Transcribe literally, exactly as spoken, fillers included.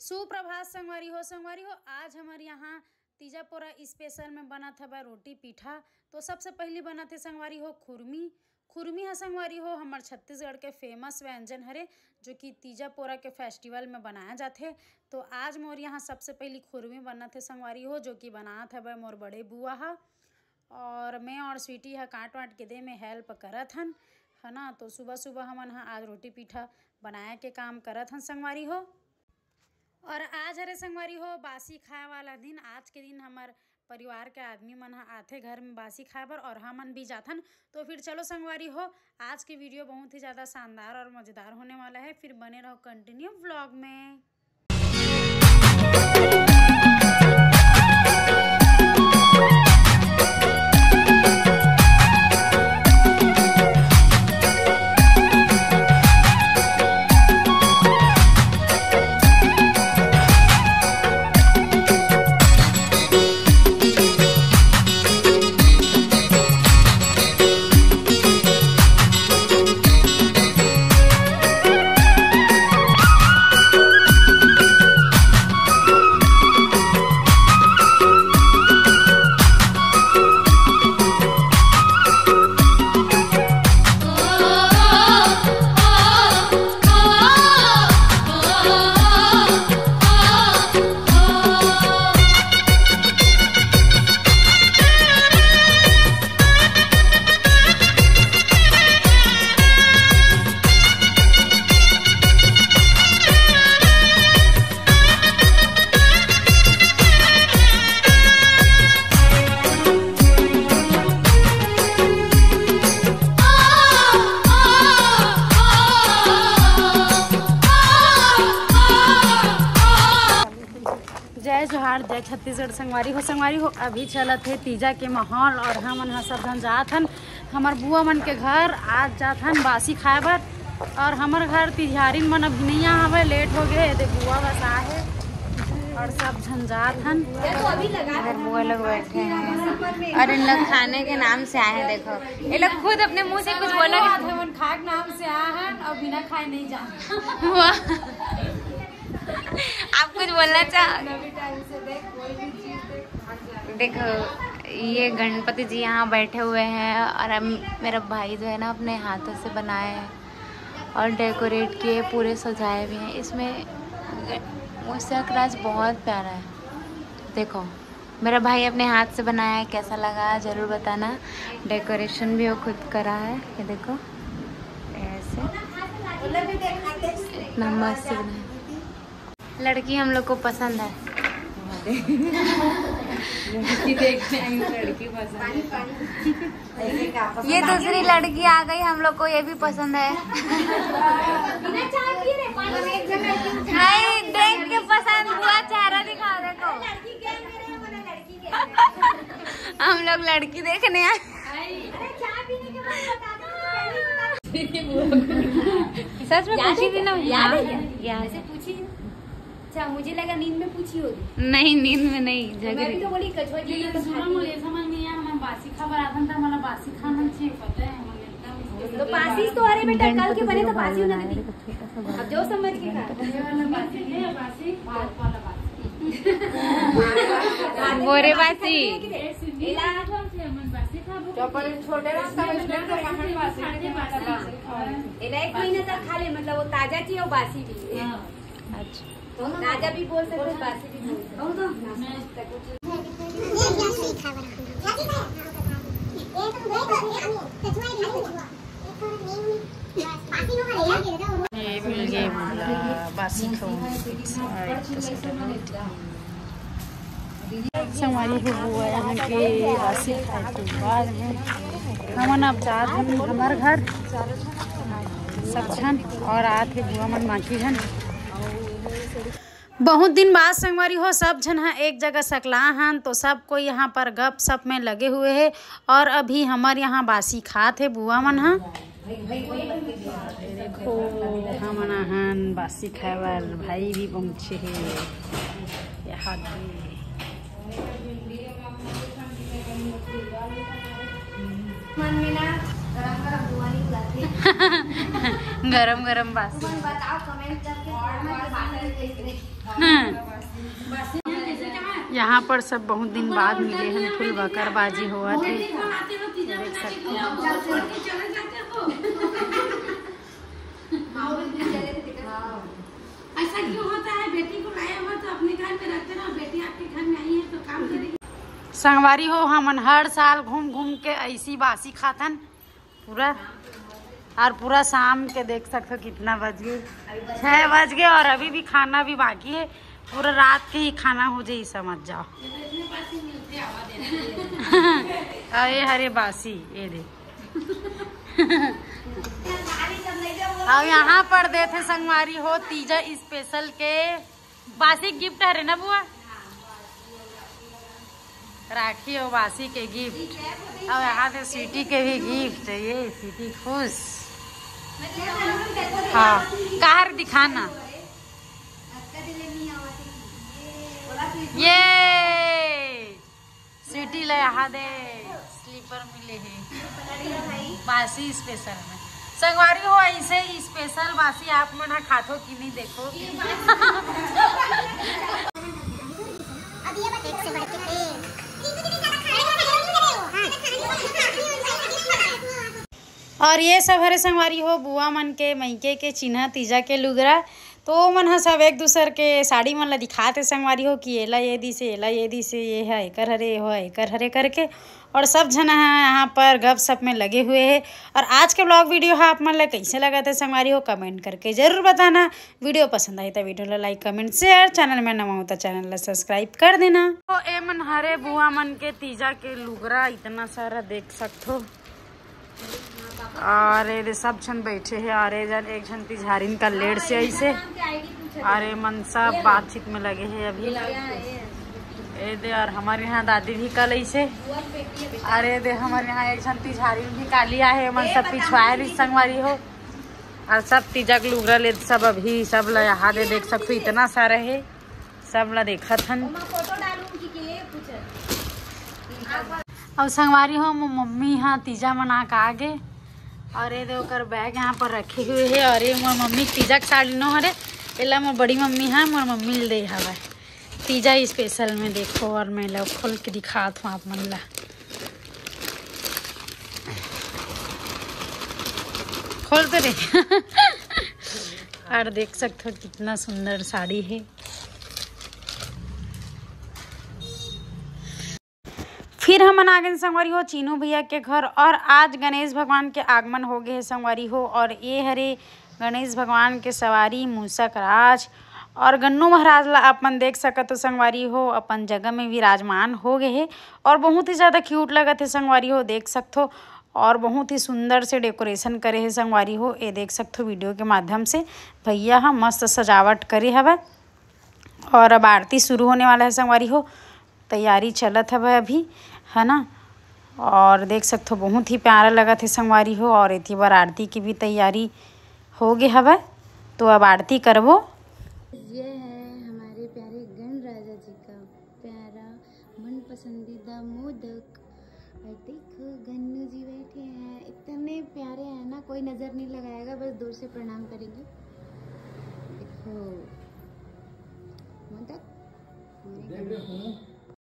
सुप्रभात संगवारी हो। संगवारी हो, आज हमर यहाँ तीजा पोरा स्पेशल में बनत हवय रोटी पीठा। तो सबसे पहली बनत हे संगवारी हो खुरमी। खुरमी ह संगवारी हो हमर छत्तीसगढ़ के फेमस व्यंजन हरे, जो कि तीजा पोरा के फेस्टिवल में बनाया जाथे। तो आज मोर यहाँ सबसे पहली खुरमी बनत हे संगवारी हो, जो कि बनात हवय मोर बड़े बुआ ह। और मैं और स्वीटी ह काट वाट के दे में हेल्प करत हन, है ना। तो सुबह सुबह हमन ह आज रोटी पीठा बनाए के काम करत हन संगवारी हो। और आज हरे संगवारी हो बासी खाए वाला दिन। आज के दिन हमर परिवार के आदमी मन ह आथे घर में बासी खाए बर और हमन भी जाथन। तो फिर चलो संगवारी हो, आज के वीडियो बहुत ही ज़्यादा शानदार और मज़ेदार होने वाला है। फिर बने रहो कंटिन्यू व्लॉग में। जय जोहार, जय छत्तीसगढ़ संगवारी हो। संगवारी हो, अभी चलत हे तीजा के माहौल और हमन ह सब झन जात हन हमर बुआ मन के घर। आज जात हन बासी खाए बर और हमर घर तिजहारिन मन अभी नहीं आ हवे, लेट हो गए। दे बुआ बस आ है और सब झन जात हन। इधर बुआ लोग बैठे हैं और इन लोग खाने के नाम से आए हैं। देखो, ये लोग खुद अपने मुँह से कुछ बोला। हमन खाए के नाम से आए हैं और बिना खाए नहीं जाए। वाह, आप कुछ बोलना चाह? नवी टाइम से देख, कोई भी चीज देख, भाग जा। देखो, ये गणपति जी यहाँ बैठे हुए हैं और हम, मेरा भाई जो है ना, अपने हाथों से बनाए हैं और डेकोरेट किए, पूरे सजाए भी हैं। इसमें ग-, वो सक्राज बहुत प्यारा है। देखो, मेरा भाई अपने हाथ से बनाया है, कैसा लगा ज़रूर बताना। डेकोरेशन भी वो खुद करा है, ये देखो ऐसे, इतना मस्त बनाया। लड़की हम लोग को पसंद है। लड़की देखने आई हूँ, लड़की पसंद है। ये दूसरी लड़की आ गई, हम लोग को ये भी पसंद है। नहीं, देख के पसंद हुआ, चेहरा दिखाओ, देखो। हम लोग लड़की देखने आए। सच में पूछी थी ना? याद है क्या? याद है। अच्छा, मुझे लगा नींद में पूछी होगी। नहीं, नींद में नहीं, तो मैं भी तो बोली, कछुआ जी ने तो खा लिया। हमारे बासी खाना चाहिए, पता है, हमारे तो बासी तो, अरे बेटा, कल के बने तो बासी होना दीदी। अब जो समझ के खा। ये वाला बासी है, बासी, भात वाला बासी। बोरे बासी। छोटे रहता है, इसमें तो कहाँ बासी? एला एक महीना तक खा ले, मतलब वो ताजा चीज और बासी भी। अच्छा। ताजा भी बोल सकते हो, बासी भी बोल सकते हो। ये मिल गए बासी खाऊंगी। संगवारी हो, बुआ यहाँ के बासी खाए के बाद में हमन अब जात हन हमर घर सब झन, और आत हे बुआ मन बाकी झन। बहुत दिन बाद संगवारी हो, सब झन ह एक जगह सकला हन, तो सब कोई यहाँ पर गपशप में लगे हुए है और अभी हमर यहाँ बासी खात हे बुआ मन ह। देखो, हमन आहन बासी खाए बर, भाई भी पहुँचे हे यहाँ भी। मन में ना गरम गरम बासी। यहाँ पर सब बहुत दिन बाद मिले हैं, फुल बकरबाजी होवत हे। ऐसा क्यों होता है? बेटी को लाया हुआ तो अपने घर में रखते रहो, बेटी आपके घर में आई है तो काम करेगी। संगवारी हो, हमन हर साल घूम घूम के ऐसी बासी खाथन पूरा, और पूरा शाम के देख सकते हो कितना बज गए, छः बज गए और अभी भी खाना भी बाकी है। पूरा रात के ही खाना हो जाए, समझ जाओ। अरे हरे बासी, ये दे। अब यहाँ पर देथे संगवारी हो तीजा स्पेशल के बासी गिफ्ट हरे ना बुआ, राखी हो बासी के गिफ्ट। अब यहाँ दे स्वीटी के भी गिफ्ट, ये स्वीटी खुश। हाँ, काहर दिखाना। ये स्वीटी ले यहाँ दे स्लीपर मिले है बासी स्पेशल में। संगवारी हो, ऐसे स्पेशल बासी आप मन ह खाथो कि नहीं, देखो। और ये सब हरे संगवारी हो बुआ मन के मइके के चिन्हा तीजा के लुगरा। तो ओमन ह सब एक दूसर के साड़ी मन ला दिखात हे संगवारी हो कि एला ये दिसे, एला ये दिसे, ये ह एकर हरे, ये ह एकर हरे करके। और सब झन ह यहाँ पर गपशप में लगे हुए हे। और आज के ब्लॉग वीडियो ह आप मन ला कैसे लगत हे संगवारी हो, कमेंट करके जरूर बताना। वीडियो पसंद आई तो वीडियो ला लाइक, कमेंट, शेयर, चैनल में नवा हो तो चैनल ला सब्सक्राइब कर देना। तो ए मन हरे बुआ मन के तीजा के लुगरा इतना सारा देख सकथो। और ये दे सब झन बैठे हे और ये जन एक झन तिझारिन का लेट से ऐसे। और ये मन सब बातचीत में लगे हे अभी। ये दे और हमारे यहाँ दादी भी कल ऐसे। और ये दे हमारे यहाँ एक झन तिझारिन भी काली आए हे, मन सब पिछवाए रही संगवारी हो। और सब तीजा के लुगरा ले सब अभी सब ला यहाँ दे देख सकथो, इतना सारा हे, सब ला देखत हन। ओमा फोटो डालूंगी के पूछत। अउ संगवारी हो, मोर मम्मी ह तीजा मना के आगे। और ये दे ओकर बैग यहाँ पर रखे हुए हे। और ये मोर मम्मी के तीजा के साड़ी नो हरे, एला मोर बड़ी मम्मी ह मोर मम्मी ल दे हवय तीजा स्पेशल में। देखो, और मैं ला खोल के दिखात हूँ आप मन ला। खोल तो दे। और देख सकथो कितना सुंदर साड़ी हे। फिर हमन आ गेन संगवारी हो चीनू भैया के घर। और आज गणेश भगवान के आगमन हो गए हे संगवारी हो। और ये हरे गणेश भगवान के सवारी मूसक राज। और गन्नू महाराज ला आप मन देख सकत हो संगवारी हो, अपन जगह में विराजमान हो गए हे। और बहुत ही ज़्यादा क्यूट लगत हे संगवारी हो, देख सकथो। और बहुत ही सुंदर से डेकोरेशन करे हे संगवारी हो, ये देख सकथो वीडियो के माध्यम से। भैया ह मस्त सजावट करे हवय। और अब आरती शुरू होने वाला है संगवारी हो, तैयारी चलत हवय अभी, है ना। और देख सकथो बहुत ही प्यारा लगत हे संगवारी हो। और एती बर आरती की भी तैयारी हो गे हवय, तो अब आरती करबो। ये है हमारे प्यारे गण राजा जी का प्यारा मन पसंदीदा मोदक। और देखो गन्नू जी बैठे हैं, इतने प्यारे हैं ना, कोई नजर नहीं लगाएगा, बस दूर से प्रणाम करेंगे। देखो मोदक, हमारे गन्नू।